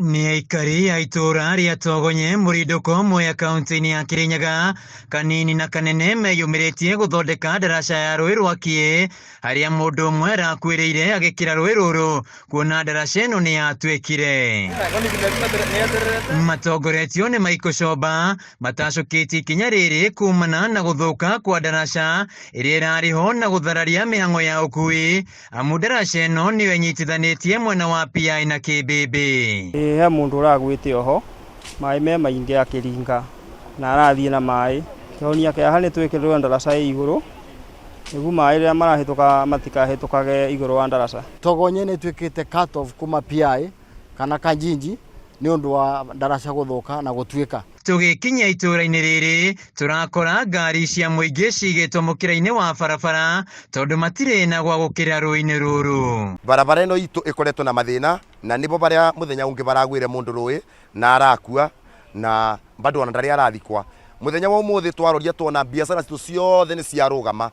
Nĩ aikari a itũũra rĩa Togonye Mũrindũko Mwea kaunti-inĩ ya Kĩrĩnyaga kanini na kanene meyumĩrĩtie gũthondeka ndaraca ya rũĩ rwa Kiĩ harĩa mũndũ ũmwe arakuĩrĩire agĩkĩra rũĩ rũrũ kuona ndaraca ĩno nĩ yatuĩkire. Matongoretio nĩ Michael Chomba matacũkĩtie ikinya rĩrĩ kumana na gũthũka kwa ndaraca ĩrĩa ĩrarĩ ho na gũthararia mĩhang'o ya ũkui amu ndaraca ĩno nĩyo ĩnyitithanĩtie mwena wa PI na Kĩmbĩmbĩ. Ĩĩ he mũndũ ũragwĩte oho, maĩ me maingĩ akĩringa na arathiĩ na maĩ. Kĩhonia kĩa haha nĩ twĩkĩrĩrwo ndaraca ĩ igũrũ nĩguo maĩ rĩrĩa marahĩtũka matikahĩtũkage igũrũ wa ndaraca. Togonye nĩ ĩtuĩkĩte cut off kuma PI kana Kanjinji nĩ ũndũ wa ndaraca gũthũka na gũtuĩka. Tũgĩkinya itũũra-inĩ rĩrĩ tũrakora ngari cia mũingĩ cigĩtwo mũkĩra-inĩ wa barabara tondũ matirĩ na gwa gũkĩra rũĩ-inĩ rũrũ. Barabara ĩno itũ ĩkoretwo na mathĩna na nĩbo barĩa mũthenya ũngĩ baragwĩre mũndũ rũĩ na arakua na bado ona ndarĩ arathikwa. Mũthenya wa ũmũthĩ twaroria tuona biacara citũ ciothe nĩ ciarũgama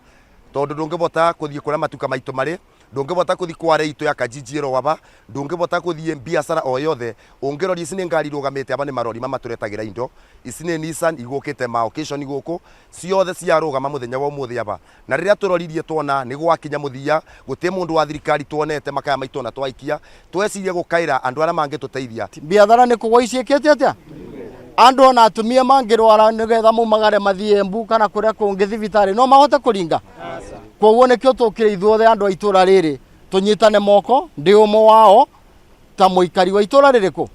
tondũ ndũngĩbota kũthiĩ kũrĩa matuka maitũ marĩ, ndũngĩbota kũthiĩ kware itũ ya Kajiji ĩrowaba, ndũngĩbota kũthiĩ biacara o yothe. Ũngĩroria ici nĩ ngari irũgamĩte aba nĩ marori mamatũretagĩra indo, ici nĩ Nissan igũkĩte ma occasion gũkũ, ciothe ciarũgama mũthenya wa ũmũthĩ aba. Na rĩrĩa tũroririe tuona nĩ gwakinya mũthia, gũtirĩ mũndũ wa thirikari tuonete makaya maitũ ona twaikia, tweciria gũkaĩra andũ arĩa mangĩtũteithia. Biathara nĩ kũgwa iciĩkĩte atĩa? Andũ ona atumia mangĩrwara nĩgetha maumagare mathiĩ Embu kana kũrĩa kũngĩ thibitarĩ no mahote kũringa? Koguo nĩkĩo tũkire ithuothe andũ a itũra rĩrĩ tũnyitane moko, ndĩ ũmwe wao ta mũikari wa itũra rĩrĩkũ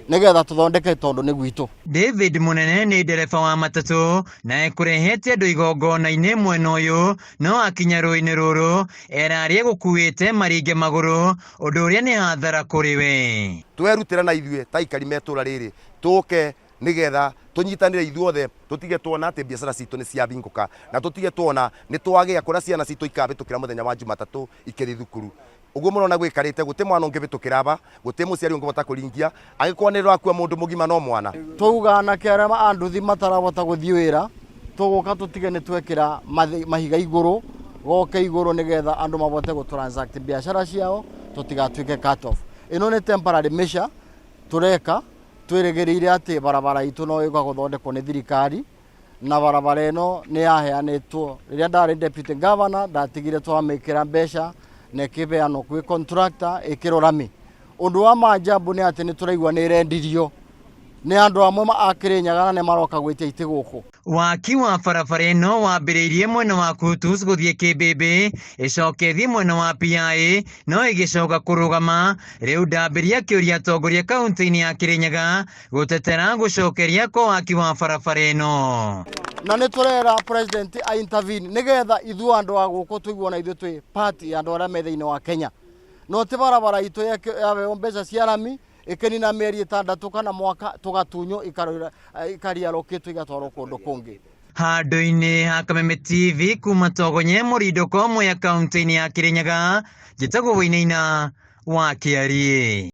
nĩgetha tũthondeke tondũ nĩ gwitũ. David Munene nĩ ndereba wa matatũ na ekũrehete andũ igongona-inĩ mwena ũyũ no akinya rũĩ-inĩ rũrũ erarĩ egũkuĩte maringe magũrũ ũndũ ũrĩa nĩ hathara kũrĩ we. Twerutĩra na ithuĩ ta aikari me itũra rĩrĩ tũke nĩgetha tũnyitanĩre ithuothe tũtige tuona atĩ biacara citũ nĩ ciahingũka na tũtige tuona nĩ twagĩa kũrĩa ciana citũ ikahĩtũkĩra mũthenya wa Jumatatũ ikĩthiĩ thukuru. Ũguo mũrona gwĩkarĩte gũtĩ mwana ũngĩhĩtũkĩra aba, gũtĩ mũciari ũngĩhota kũringia, angĩkorwo nĩ rũrakua mũndũ mũgima no mwana. Twauga anake arĩa a nduthi matarahota gũthiĩ wĩra tũgũka tũtige nĩ twekĩra mahiga igũrũ goke igũrũ nĩgetha andũ mabote gũ transact biacara ciao tũtigatuĩke cut off. Ĩno nĩ temporary measure tũreka twĩrĩgĩrĩire atĩ barabara itũ no ĩũka gũthondekwo nĩ thirikari na barabara ĩno nĩ yaheanĩtwo rĩrĩa ndarĩ deputy governor ndatigire twamĩkĩra mbeca na ĩkĩheanwo kwĩ contractor ĩkĩrwo rami. Ũndũ wa maajabu nĩ atĩ nĩ tũraigua nĩ ĩrendirio nĩ andũ amwe a Kĩrĩnyaga na nĩ maroka gwĩtia itĩ gũkũ. Waki wa barabara ĩno wambĩrĩirie mwena wa Kutus gũthiĩ Kĩmbĩmbĩ ĩcoke ĩthiĩ mwena wa PI no ĩgĩcoka kũrũgama. Rĩu ndambĩria kĩũria atongoria kaunti-inĩ ya Kĩrĩnyaga gũtetera gũcokeria kwa waki wa barabara ĩno. Na nĩ tũrera president a intervene nĩgetha ithuĩ andũ a gũkũ tũigue ona ithuĩ twĩ part ya andũ arĩa me thĩinĩ wa Kenya. No ti barabara itũ yaheo mbeca cia rami ĩkĩnina mĩeri ĩtandatũ kana mwaka tũgatunywo ikariarũkĩtwo igatwarwo kũndũ kũngĩ. Handũ-inĩ ha Kameme TV kuma Togonye Mũrindũko Mwea kaunti-inĩ ya Kĩrĩnyaga, njĩtagwo Wainaina wa Kĩariĩ.